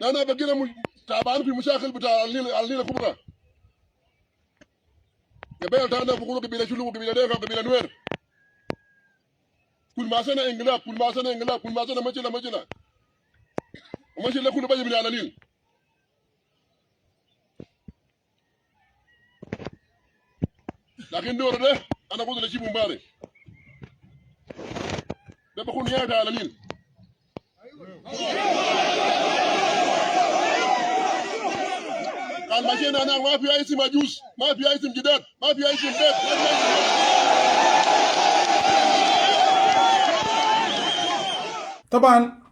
لأن بقينا تعبان في مشاكل بتاع النيل، النيل الكبرى. قبائل بتاعنا بيقولوا قبيلة شلو وقبيلة دينكا وقبيلة نوير. كل ما سنة انقلاب، كل ما سنة انقلاب، كل ما سنة مشكلة مشكلة ومشكلة كله بيجي من على النيل. لكن دور ده انا قلت لشيب مبارك ده بكون نهاية على النيل. قال مشينا هناك ما في اسم عجوز، ما في اسم جداد، ما في اسم بيت، ما في اسم. طبعا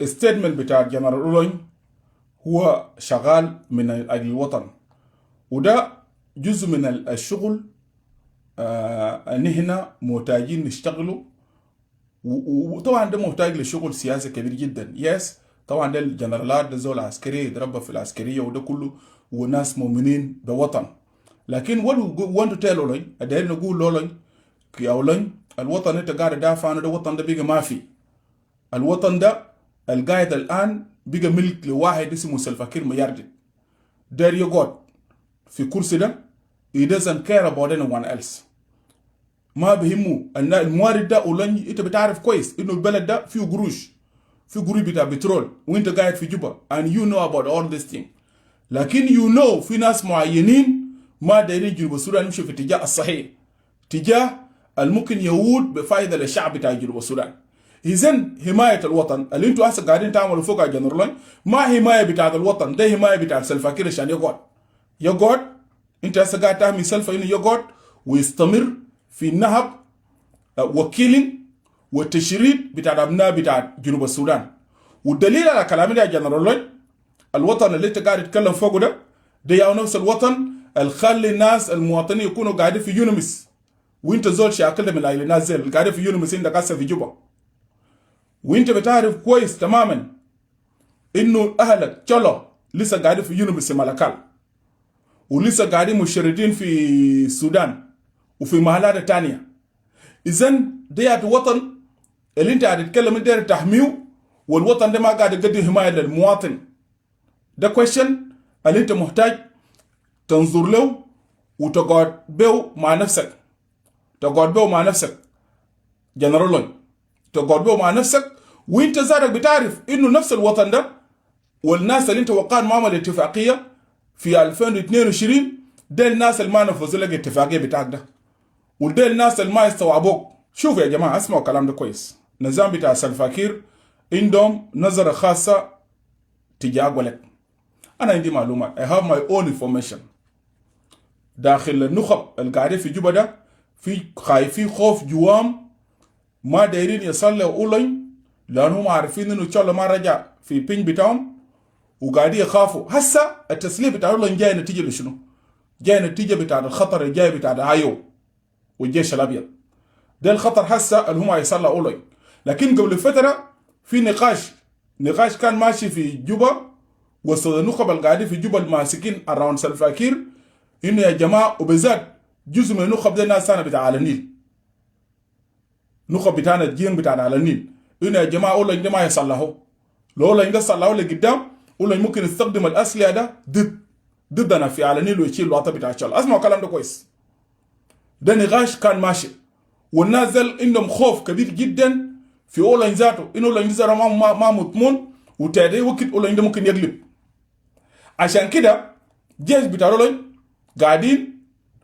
statement بتاع جنرال اولونج هو شغال من اجل الوطن، وده جزء من الشغل. نحن محتاجين نشتغله، وطبعا ده محتاج لشغل سياسي كبير جدا. yes، طبعا ده الجنرالات، ده زول عسكري يتربى في العسكرية وده كله، وناس مؤمنين بوطن. لكن what we want to tell اولونج، داير نقول لولونج يا اولونج، الوطن انت قاعد تدافع عنه ده، وطن ده بقى ما في. الوطن ده القاعد الان بقى ملك لواحد اسمه سلفاكير ميارديت، داير يقعد في كرسي ده. he doesn't care about anyone else. ما بهمه ان الموارد ده. اولن انت بتعرف كويس انه البلد ده فيه قروش، في قروش بتاع بترول، وانت قاعد في جوبا and you know about all this thing. لكن you know في ناس معينين ما دايرين جنوب السودان يمشي في اتجاه الصحيح، اتجاه الممكن يعود بفائدة للشعب بتاع جنوب السودان. اذا حماية الوطن اللي انتوا هسه قاعدين تعملوا فوق جنرال ما حماية بتاع الوطن، ده حماية بتاع سلفاكير عشان يقعد يقعد. انت هسه قاعد تحمي سلفا انه يقعد ويستمر في النهب و killing والتشريد بتاع الابناء بتاع جنوب السودان. والدليل على كلامي ده يا جنرال، الوطن اللي انت قاعد تتكلم فوقه ده يا نفس الوطن اللي خلي الناس المواطنين يكونوا قاعدين في UNMISS، وانت زول شاكل من اهل الناس زي اللي قاعدين في UNMISS عندك هسه في جوبا. وانت بتعرف كويس تماما انه اهلك تشولو لسه قاعدين في UNMISS ملكال، ولسه قاعدين مشردين في السودان وفي محلات تانية. اذا ده وطن اللي انت قاعد تتكلم انت داير تحميه، والوطن ده ما قاعد يقدم حماية للمواطن. ده question اللي انت محتاج تنظر له وتقعد به مع نفسك، تقعد به مع نفسك جنرال، تقعد به مع نفسك. وانت ذاتك بتعرف انه نفس الوطن ده والناس اللي انت وقعت معهم الاتفاقية في 2022، ده الناس اللي ما نفذوا لك الاتفاقية بتاعك ده، وده الناس اللي ما استوعبوك. شوف يا جماعه، اسمعوا الكلام ده كويس. نظام بتاع سلفاكير عندهم نظره خاصة تجاه ولد. انا عندي معلومات، I have my own information. داخل النخب القاعدين في جوبا ده في خايفين، خوف جوام، ما دايرين يصلوا اولين، لانهم عارفين انه ان شاء الله ما رجع في بين بتاعهم، وقاعدين يخافوا. هسه التسليح بتاع اولين جاي نتيجة لشنو؟ جاي نتيجة بتاع الخطر الجاي بتاع IO والجيش الابيض. ده الخطر هسه اللي هم هيصلوا اولين. لكن قبل فترة في نقاش كان ماشي في جوبا وسط النخب القاعدين في جوبا الماسكين around سلفاكير، انه يا جماعه، وبالذات جزء من النخب ده الناس انا بتاع على النيل، نخب بتاعنا الجين بتاعنا على النيل، انه يا جماعة اولين ده ما يصلحوا. لو اولين ده صلحوا لقدام، اولين ممكن يستخدم الاسلحة ده ضدنا في اعالي النيل ويشيل الوطن بتاع الشغل. اسمعوا الكلام ده كويس. ده نقاش كان ماشي، والناس ديل عندهم خوف كبير جدا في اولين ذاته، انه اولين ذاته ما مضمون، وتاني وقت اولين ده ممكن يقلب. عشان كده جيش بتاع اولين قاعدين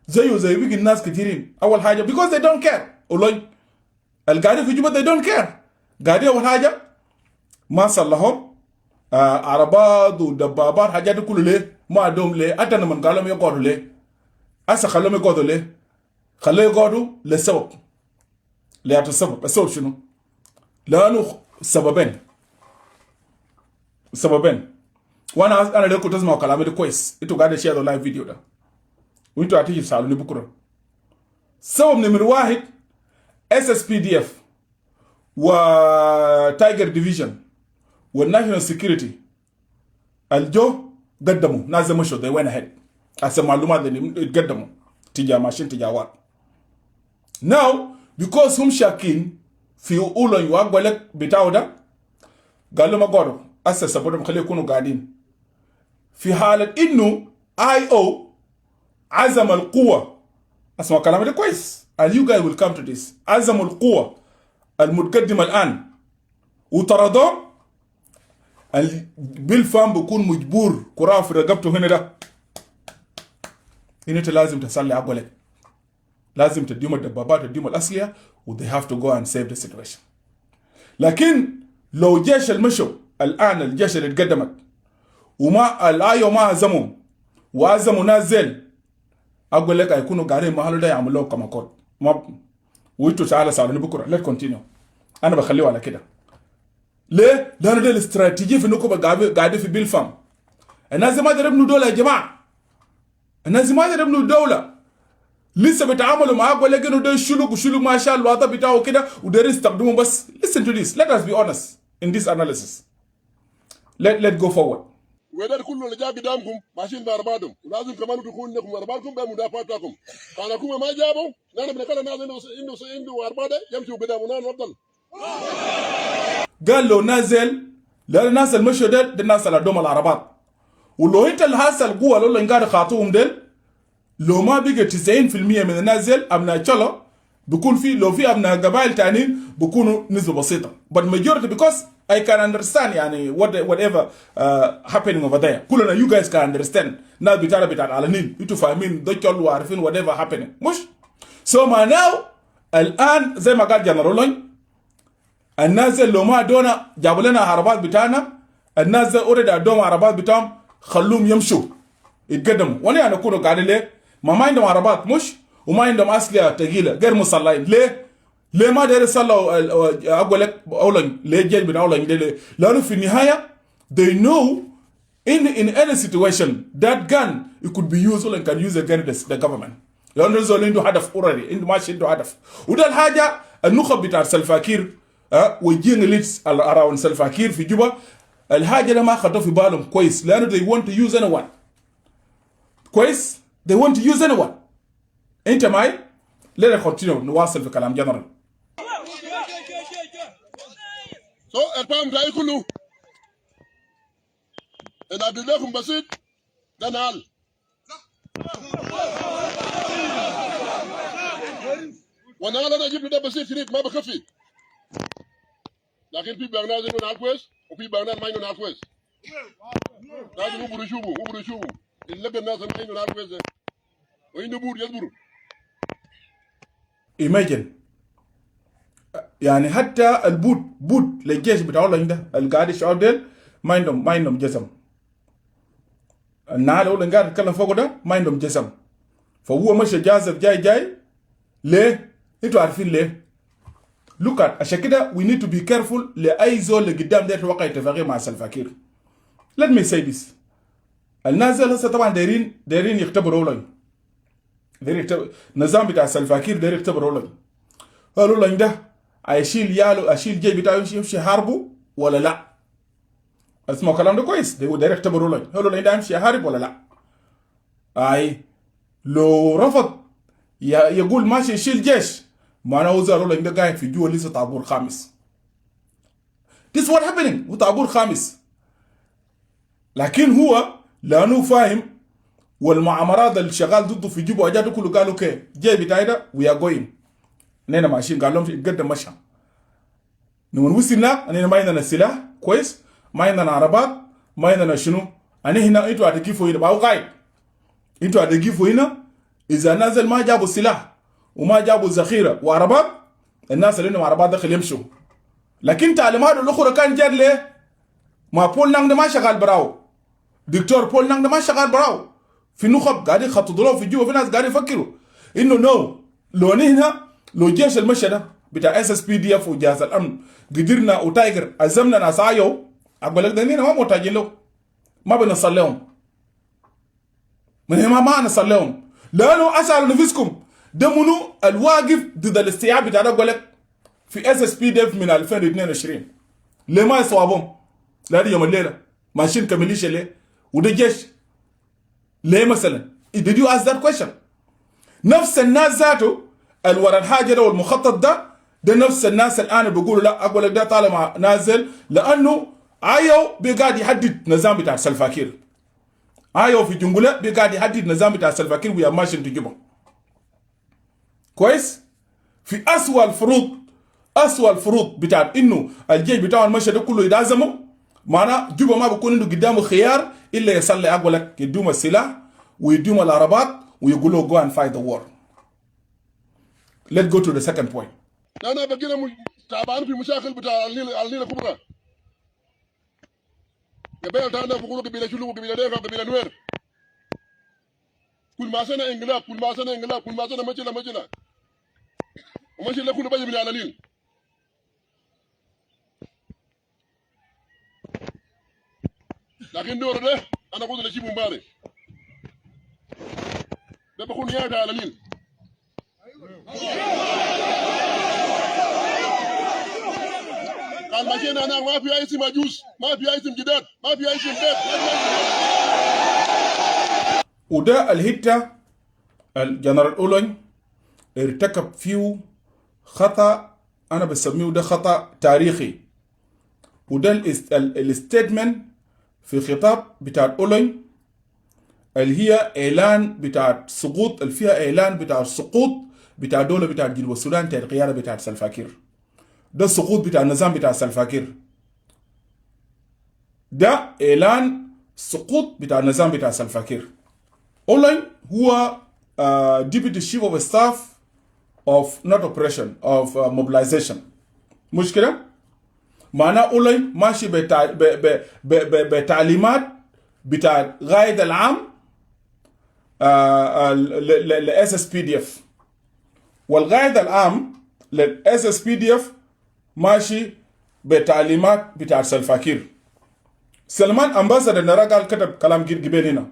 زيه زي بيجي الناس كثيرين. اول حاجة because they don't care. اولين القاعدين في جوبا they don't care. قاعدين اول حاجة ما صلحهم عربات ودبابات، حاجات دي كله ليه؟ ما عندهم ليه؟ حتى لما قالوا لهم يقعدوا ليه؟ هسه خلوهم يقعدوا ليه؟ خلوه يقعدوا لسبب، ليه السبب؟ السبب شنو؟ لانه سببين، سببين. وانا لكم تسمعوا كلامي ده كويس، انتوا قاعدين share live video ده وانتوا هتيجي تسالوني بكره. سبب نمر 1، SSPDF و Tiger Division وال National Security الجو قدموا ناس مشوا، they went ahead. هسه معلومات اللي اتقدموا تجاه ماشيين تجاوات now because هم شاكين في اولون يوقع لك بتاعه ده، قالوا ما قعدوا. هسه سبورتهم خليه يكونوا قاعدين في حالة انه IO هزم القوة. اسمع كلامي ده كويس and you guys will come to this. هزموا القوة المتقدمة الآن وطردوه، بالفهم بيكون مجبور كراع في رقبته هنا ده إن انت لازم تصلي عقلك، لازم تديهم الدبابات، تديهم الأسلحة و they have to go and save the situation. لكن لو جيش المشوا الآن، الجيش اللي اتقدمت وما ال IO ما هزمهم وهزموا ناس، اقول لك هيكونوا قاعدين محله ده يعملوا لهم كمكور ما. وانتوا تعالى سالوني بكره. let continue. انا بخليه على كده. ليه؟ لانه ده الاستراتيجية في انكم قاعدين في بالفم. الناس دي ما يبنوا دولة يا جماعه، الناس دي ما يبنوا دولة، لسه بيتعاملوا معاك ولا انه ده شلوك وشلوك ما شاء الوضع بتاعه كده وده يستخدموا بس. listen to this، let us be honest in this analysis. let go forward. وده كله اللي جاء قدامكم ماشيين بعرباتهم، ولازم كمان تكون لكم عرباتكم بمدافعات بتاعكم. كان حكومة ما جابوا، نحن بنكلم ناس عنده عربات يمشوا قدام ونحن نفضل. قال لو نازل، لان الناس المشوا ديل، دي الناس اللي ادوهم العربات. ولو انت اللي هسه القوة اللي قاعد خاطوهم ديل، لو ما بقى 90% من الناس ديل ابناء تشولو، بيكون في لو في ابناء قبائل تانيين بيكونوا نسبه بسيطه، but majority، because I can understand يعني whatever happening over there. كلنا you guys can understand. ناس بتاع اعالي النيل، انتوا فاهمين ده كله وعارفين whatever happening، مش so معناه الان زي ما قال جنرال، الناس اللي لو ما ادونا جابوا لنا عربات بتاعنا، الناس اللي already ادوهم عربات بتاعهم خلوهم يمشوا يتقدموا. وانا نكونوا قاعدين ليه؟ ما عندهم عربات مش، وما عندهم اسلحة ثقيلة غير مسلحين. ليه؟ ليه ما داير يصلوا؟ اقول لك اولا ليه الجيش بتاع اولا ليه؟ لانه في النهاية they know in any situation that gun it could be used and can use against the government، لانه الزول عنده هدف already، عنده ماشي عنده هدف. وده الحاجة النخب بتاع سلفاكير وال Jieng elites around سلفاكير في جوبا، الحاجة ده ما خدوه في بالهم كويس، لانه they want to use anyone. كويس، they want to use anyone. انت معي؟ let us continue، نواصل في كلام جنرال. so الفهم بتاعي كله اللي عبد لكم بسيط ده نعال والنعال انا جبته ده بسيط شريف ما بكفي، لكن في بناس عنده نعال كويس وفي بناس ما عنده نعال كويس. لازم يبروا يشوفوا، يبروا يشوفوا اللي لقى الناس ما عنده نعال كويس ده وعنده بور يصبروا. imagine، يعني حتى البوت بوت للجيش بتاع الله ده القاعد يشعر ديل ما عندهم جزم. النعال اللي قاعد يتكلم فوق ده ما عندهم جزم، فهو مشى جازف جاي جاي. ليه؟ انتوا عارفين ليه؟ look at، عشان كده we need to be careful لاي زول اللي قدام ده يتوقع اتفاقية مع سلفاكير. let me say this، الناس ديل هسه طبعا دايرين يختبروا اولين، دايرين يختبروا النظام بتاع سلفاكير، دايرين يختبروا اولين. قالوا لهم ده هيشيل يالو، اشيل الجيش بتاعه يمشي يحاربوا ولا لا؟ اسمعوا كلام ده كويس. ده داير يختبروا لهم، قالوا له ده يمشي يحارب ولا لا؟ اي لو رفض يقول ماشي يشيل جيش، معناه هو زول ده قاعد في جوا لسه طابور خامس. This is what happening. هو طابور خامس، لكن هو لانه فاهم والمؤامرات اللي شغال ضده في جوبا وحاجات كله، قالوا okay، جاي بتاعي ده we are going، نحن ماشيين. قال لهم اتقدم مشى. لما وصلنا اننا ما عندنا سلاح كويس، ما عندنا عربات، ما عندنا شنو، انا هنا انتوا هتقيفوا هنا، ما هو قاعد، انتوا هتقيفوا هنا. اذا نزل ما جابوا سلاح وما جابوا ذخيرة وعربات، الناس اللي عندهم عربات دخل يمشوا. لكن تعليمات الاخرى كان جات ليه؟ ما بول نانج ده ما شغال براو، دكتور بول نانج ده ما شغال براو. في نخب قاعدين يخططوا له في جوا، في ناس قاعدين يفكروا انه no، لو نحن لو جيش المشى ده بتاع SSPDF وجهاز الامن قدرنا و Tiger هزمنا ناس IO، اقول لك ده نحن ما محتاجين له، ما بنصل لهم من هنا، ما نصل لهم. لانه اسالوا نفسكم، ده منو الواقف ضد الاستيعاب بتاع ده؟ اقول لك في SSPDF من 2022، ليه ما يصوابهم؟ لا يوم الليلة ماشيين كميليشيا ليه؟ وده جيش ليه مثلا؟ did you ask that question؟ نفس الناس ذاته اللي ورا الحاجة ده والمخطط ده، ده نفس الناس الان بيقولوا لا. اقول لك ده طالما نازل، لانه IO بقاعد يهدد نظام بتاع سلفاكير. IO في جونقلي بقاعد يهدد نظام بتاع سلفاكير we are marching to جوبا. كويس؟ في أسوأ الفروض، أسوأ الفروض بتاع انه الجيش بتاعه المشى ده كله يدازمه، معناه جوبا ما بيكون عنده قدامه خيار الا يصلي اقولك يدوم السلاح ويدوم العربات ويقولوا go and fight the war. Let's go to the second point. انا بقينا تعبان في مشاكل بتاع النيل، النيل الكبرى. قبائل تاعنا بيقولوا قبيلة شلو وقبيله دينكا وقبيله نوير. كل ما سنة انقلاب، كل ما سنة انقلاب، كل ما سنة مجلة مجلة ومشي كله بيجي من على النيل. لكن دور ده انا قلت لشيء مبارك ده بكون نهاية على النيل. قال مشينا هناك ما في اسم عجوز، ما في اسم جداد، ما في اسم بيت. وده الهتة الجنرال أولون ارتكب فيه خطأ، أنا بسميه ده خطأ تاريخي. وده ال statement في خطاب بتاع أولون اللي هي إعلان بتاع سقوط، اللي فيها إعلان بتاع السقوط بتاع دولة بتاع جنوب السودان تحت القيادة بتاع سلفاكير. ده السقوط بتاع النظام بتاع سلفاكير. ده إعلان سقوط بتاع النظام بتاع سلفاكير. أولين هو Deputy Chief of Staff of not operation of mobilization. مش كده؟ معناه أولين ماشي بتعليمات بتاع قائد العام ل SSPDF، والقائد العام لل SSPDF ماشي بتعليمات بتاع سلفاكير. سلمان ambassador نرى قال كتب كلام قبيل هنا،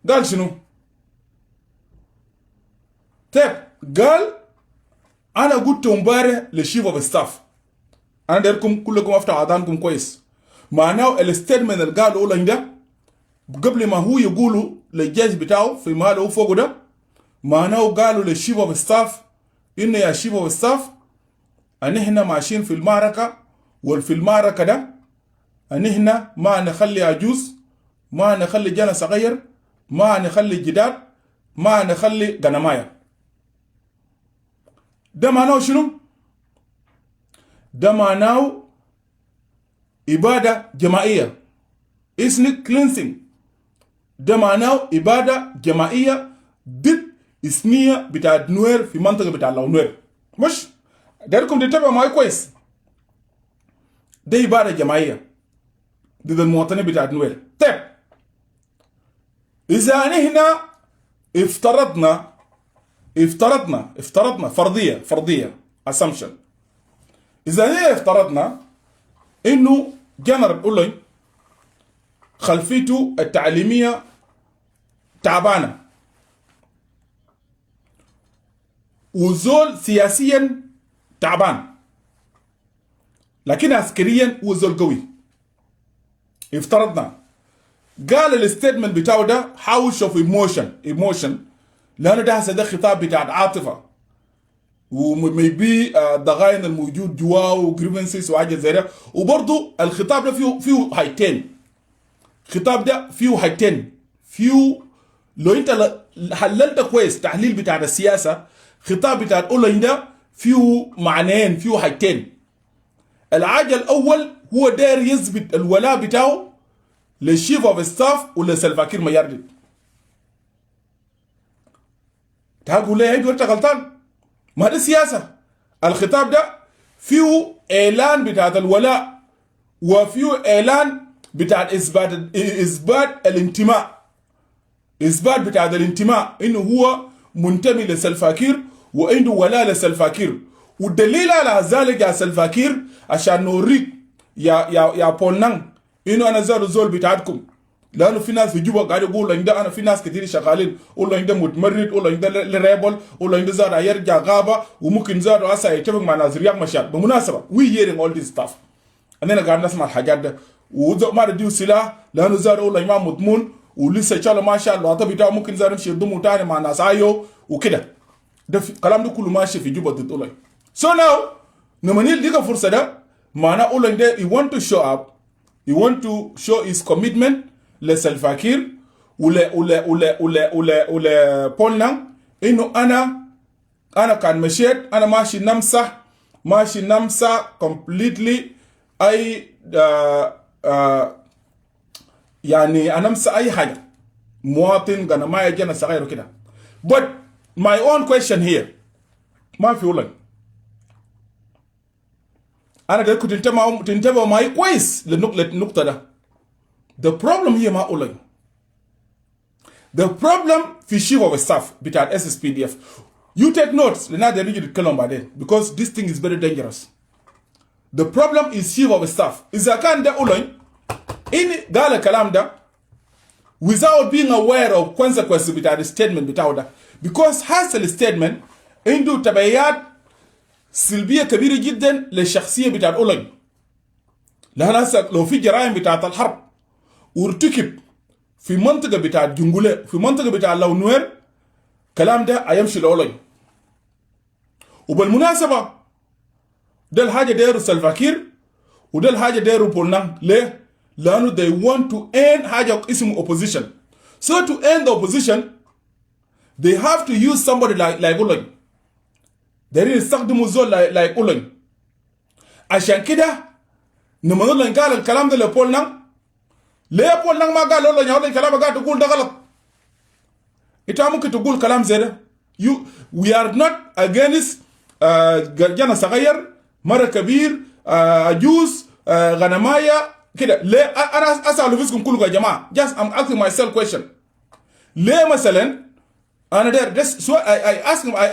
قال شنو؟ طيب قال انا قلت امبارح لل chief of staff، انا دايركم كلكم افتحوا اذانكم كويس. معناه ال statement اللي قالوا ده قبل ما هو يقولوا للجيش بتاعه في ماله فوق ده، معناه قالوا لل chief of staff انه يا chief of staff ان احنا ماشيين في المعركة، وفي المعركة ده ان احنا ما نخلي عجوز، ما نخلي جنى صغير، ما نخلي جداد، ما نخلي غنمايه. ده معناه شنو؟ ده معناه إبادة جماعية، ethnic cleansing. ده معناه إبادة جماعية ضد إثنية بتاعت نوير في منطقة بتاع نوير. مش دايركم تتابعوا معي كويس. ده إبادة جماعية ضد المواطنين بتاعت نوير. طيب إذا نحن افترضنا فرضية assumption، إذا نحن افترضنا إنه جنرال أولين خلفيته التعليمية تعبانة وزول سياسيا تعبان، لكن عسكريا هو زول قوي. افترضنا قال ال statement بتاعه ده حوش of emotion، لانه ده هسه ده خطاب بتاع عاطفة و maybe الضغائن الموجود جواه و grievances وحاجه زي ده. وبرضه الخطاب ده فيه حاجتين، الخطاب ده فيه حاجتين، فيه لو انت حللت كويس تحليل بتاع السياسة، خطاب بتاع الاولين ده فيه معنيين، فيه حاجتين. الحاجة الاول هو داير يثبت الولاء بتاعه لل chief of staff ولا سلفاكير ميارديت. تقول لي انت غلطان، ما ده سياسة. الخطاب ده فيه اعلان بتاع الولاء وفيه اعلان بتاع اثبات الانتماء، اثبات بتاع الانتماء انه هو منتمي لسلفاكير وعنده ولاء لسلفاكير. والدليل على ذلك يا سلفاكير عشان نوريك يا يا يا بولنان انه انا زول زول بتاعتكم، لانه في ناس في جوبا قاعد يقولوا ده انا في ناس كثير شغالين قولوا ده متمرد، قولوا ده rebel، قولوا ده زاد يرجع غابه وممكن زاد هسه يتفق مع ناس رياك مشار. بالمناسبة we hearing all this stuff، اننا قاعد نسمع الحاجات ده وما نديه سلاح لانه زاد اقول ما مضمون ولسه شاء الله ما شاء الله بتاعه ممكن زاد يمشي يضمه ثاني مع ناس ايو وكده. ده الكلام ده كله ماشي في جوبا ضد اولي. so now لما نلقى فرصة ده معناه اولن ده he want to show up، he want to show his commitment لسلفاكير ولا بول نانق انه انا كان مشيت، انا ماشي نمسح completely اي يعني انا امسح اي حاجه، مواطن غنمايه، جنا صغير وكده. but my own question here ما في اولن، انا دايركم تنتبهوا معي كويس للنقطة ده. the problem here ما اولن، the problem في chief of staff بتاع SSPDF. you take notes لان ده نيجي نتكلم بعدين because this thing is very dangerous. the problem is chief of staff. اذا كان ده اولن إن قال الكلام ده without being aware of consequences بتاع ال statement بتاعه ده، because هذا ال statement عنده تبعيات سلبية كبيرة جدا للشخصية بتاعت اولن، لان هسه لو في جرائم بتاعت الحرب وارتكب في منطقة بتاعت جنجولة، في منطقة بتاعت لاو نوير، كلام ده هيمشي لاولن. وبالمناسبة ده الحاجة دايرو سلفاكير وده الحاجة دايرو بولنان. ليه؟ لانه they want to end حاجة اسمه opposition. so to end the opposition they have to use somebody like اولن. دايرين يستخدموا زول like اولن. عشان كده لما اولن قال الكلام ده لبول نان، ليه بول نان ما قال اولن يا اولن كلام قاعد تقول ده غلط؟ انت ممكن تقول كلام زي ده. you we are not against جنا صغير، مرة كبير، عجوز، غنمايه كده. ليه؟ انا اسال نفسكم كلكم يا جماعه، just I'm asking myself question. ليه مثلا انا داير just so I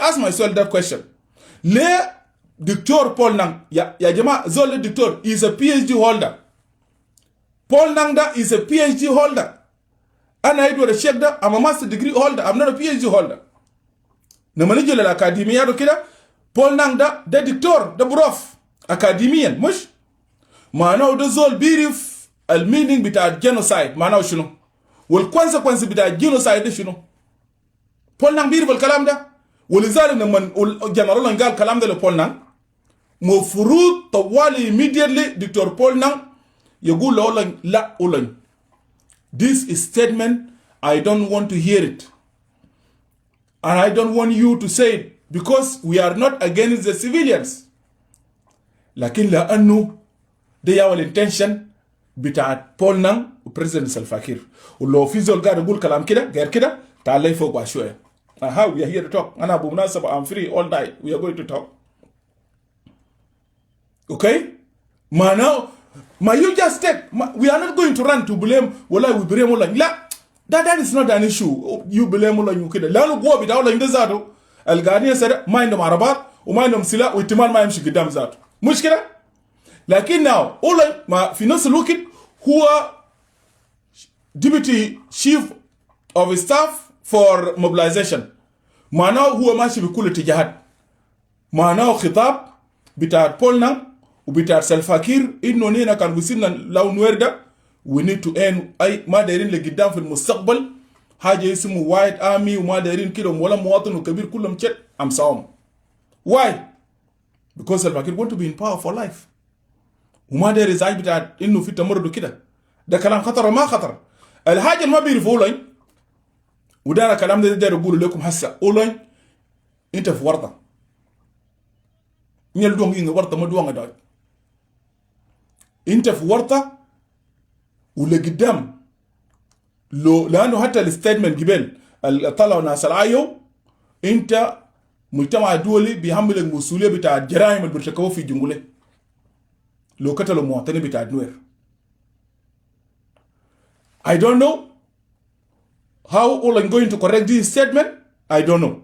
ask myself that question، ليه دكتور بول نانج، يا جماعه، زول الدكتور is a PhD holder، بول نانج ده is a PhD holder. انا ادوارد الشيخ ده I'm a master degree holder، I'm not a PhD holder. لما نيجي للاكاديميات وكده، بول نانج ده دكتور، ده prof اكاديميا، مش معناه ده زول بيعرف ال meaning بتاع ال genocide معناه شنو وال consequence بتاع ال genocide ده شنو. بول نانج بيعرف الكلام ده، ولذلك لما الجنرال قال الكلام ده لبول نانج، مفروض طوالي immediately دكتور بول نانج يقول له لا أولن، this is statement I don't want to hear it and I don't want you to say it because we are not against the civilians. لكن لأنه ده ياو ال intention بتاعت بول نانج و president سلفاكير. ولو في زول قاعد يقول كلام كده غير كده، تعال لي فوق شويه. اها، we are here to talk. انا بمناسبة I'm free all night، we are going to talk، okay؟ ما now ما you just take ما, we are not going to run to blame ولا we blame ولا لا، that is not an issue. you blame ولا you كده، لانه قوة بتاع ولا ذاته القاعدين ما عندهم عربات وما عندهم سلاح واحتمال ما يمشي قدام ذاته، مش كده؟ لكن now أولا ما في نفس الوقت هو deputy chief of staff for mobilization، معناه هو ماشي بكل اتجاهات. معناه خطاب بتاع بولنا وبتاع سلفاكير انه نينا كان وصلنا لاو نوير ده we need to end اي ما دايرين لقدام في المستقبل حاجة اسمه white army وما دايرين كده ولا مواطن وكبير، كلهم تشت امساهم. why؟ because سلفاكير want to be in power for life وما داير ازعاج بتاع انه في تمرد كده. ده كلام خطر وما خطر؟ الحاجة اللي ما بيعرفوا اولين، وده انا كلام ده داير اقوله لكم هسه، اولين انت في ورطه، نيل دوang inga ورطة ما دوang ده، انت في ورطة ولقدام لو لانه حتى ال statement قبل اللي طلعوا ناس الايو، انت مجتمع الدولي بيحمل المسؤولية بتاع الجرائم اللي بيرتكبوها في جنجولي لو قتلوا مواطنين بتاع نوير. I don't know how all I'm going to correct this statement. I don't know.